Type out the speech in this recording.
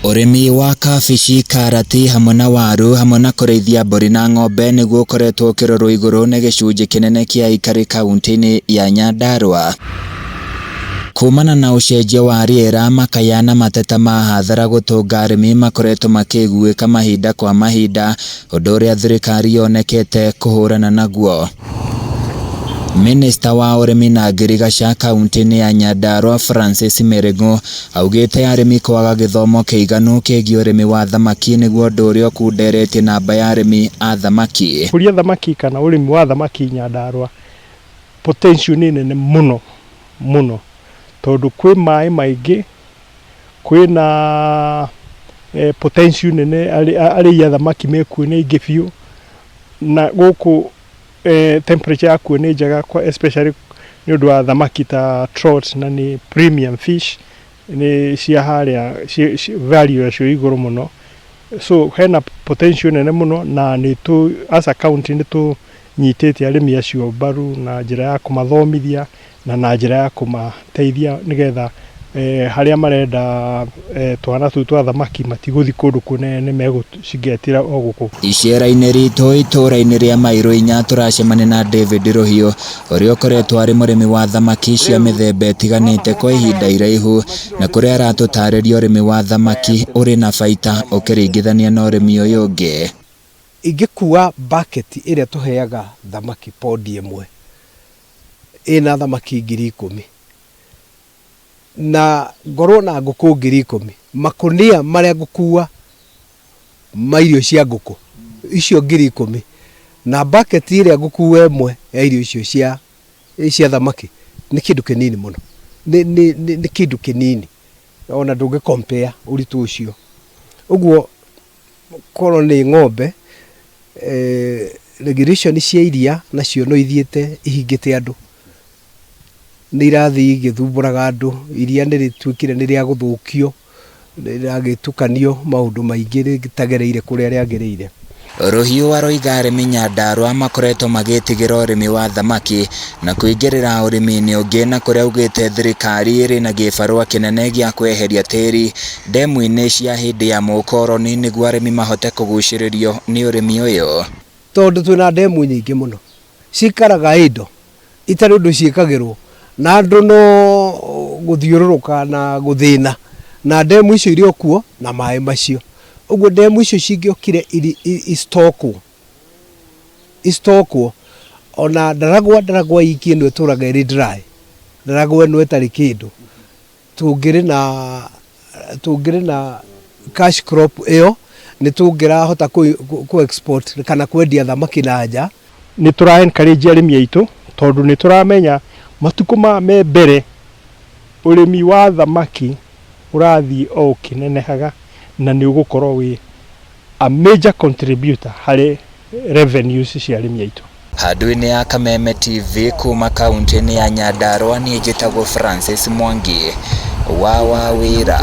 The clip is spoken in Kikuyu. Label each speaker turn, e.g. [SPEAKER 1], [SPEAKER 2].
[SPEAKER 1] Ũrĩmi wa kabici, karati hamwe na waru hamwe na kũrĩithia mbũri na ng'ombe nĩguo ũkoretwo ũkĩrorwo igũrũ nĩ gĩcunjĩ kĩnene kĩa aikari kaunti-inĩ ya Nyandarua. Kumana na ũcenjia wa rĩera, makaya na mateta ma hathara gũtũnga arĩmi makoretwo makĩiguĩka mahinda kwa mahinda, ũndũ ũrĩa thirikari yonekete kũhũrana naguo. Minista wa ũrĩmi na ngirigaca kaunti-inĩ ya Nyandarua Francis Mĩrĩng'ũ augĩte arĩmi kwaga gĩthomo kĩiganu kĩgiĩ ũrĩmi wa thamaki nĩguo ũndũ ũrĩa ũkunderetie namba ya arĩmi a thamaki.
[SPEAKER 2] Kũria thamaki kana ũrĩmi wa thamaki Nyandarua potential nĩ nene mũno mũno tondũ kwĩ maĩ maingĩ, kwĩna potential nene, arĩi a thamaki mekuo nĩ aingĩ biũ, na gũkũ temperature yakuo nĩ njega, especially nĩ ũndũ wa thamaki ta trout, na nĩ premium fish, nĩ cia harĩa value yacio igũrũ mũno. So hena potential nene mũno, na nĩ tũ as a county nĩ tũnyitĩte arĩmi acio mbaru na njĩra ya kũmathomithia na njĩra ya kũmateithia nĩgetha harĩa marenda twana tũu twa thamaki matigũthiĩ kũndũ kũnene, megũcingetĩra o gũkũ.
[SPEAKER 1] Icera-inĩ ritũ itũũra-inĩ rĩa Mairũ 4 tũracemania na David Rũhiũ ũrĩa ũkoretwo arĩ mũrĩmi wa thamaki cia mĩthemba ĩtiganĩte kwa ihinda iraihu, na kũrĩa aratũtarĩria ũrĩmi wa thamaki ũrĩ na baita ũkĩringithania na ũrĩmi ũyũ ũngĩ.
[SPEAKER 3] Ingĩkua bucket ĩrĩa tũheaga thamaki pond ĩmwe ĩna thamaki 10,000 na ngorwo na ngũkũ 10,000, makũnia marĩa ngũkua ma irio cia ngũkũ icio 10,000 na bucket ĩrĩa ngũkua ĩmwe ya irio icio cia thamaki nĩ kĩndũ kĩnini mũno, nĩ kĩndũ kĩnini ona ndũngĩ compare ũritũ ũcio. Ũguo korwo nĩ ng'ombe, regulation cia iria nacio no ithiĩte ihingĩte andũ, nĩ irathiĩ igĩthumbũraga andũ. Iria nĩ rĩtuĩkire nĩ rĩa gũthũkio, rĩragĩtukanio maũndũ maingĩ rĩtagereire kũrĩa rĩagĩrĩire.
[SPEAKER 1] Rũhiũ aroiga arĩmi Nyandarua makoretwo magĩtigĩra ũrĩmi wa thamaki na kũingĩrĩra ũrĩmi-inĩ ũngĩ, na kũrĩa augĩte thirikari ĩrĩ na gĩbarũa kĩnene gĩa kweheria tĩri ndemu-inĩ cia hĩndĩ ya mũkoroni nĩguo arĩmi mahote kũgucĩrĩrio nĩ ũrĩmi ũyũ.
[SPEAKER 3] Tondũ twĩna ndemu nyingĩ mũno cikaraga indo itarĩ ũndũ ciĩkagĩrwo na andũ no gũthiũrũrũka na gũthĩna na ndemu icio irĩ o kuo na maĩ macio. Ũguo ndemu icio cingĩokire istokwo ona Ndaragwa iki ĩno ĩtũraga ĩrĩ dry, Ndaragwa ĩno ĩtarĩ kĩndũ, tũngĩrĩ na cash crop ĩyo nĩ tũngĩrahota kũ export kana kwendia thamaki na nja.
[SPEAKER 2] Nĩ tũra encourage arĩmi aitũ tondũ nĩ tũramenya matukũ maya me mbere ũrĩmi wa thamaki ũrathiĩ o ũkĩnenehaga na nĩ ũgũkorwo wĩ a major contributor harĩ revenues cia arĩmi aitũ.
[SPEAKER 1] Handũ-inĩ ya Kameme TV kuma kaunti-inĩ ya Nyandarua, niĩ njĩtagwo Francis Mwangi wa Wawĩra.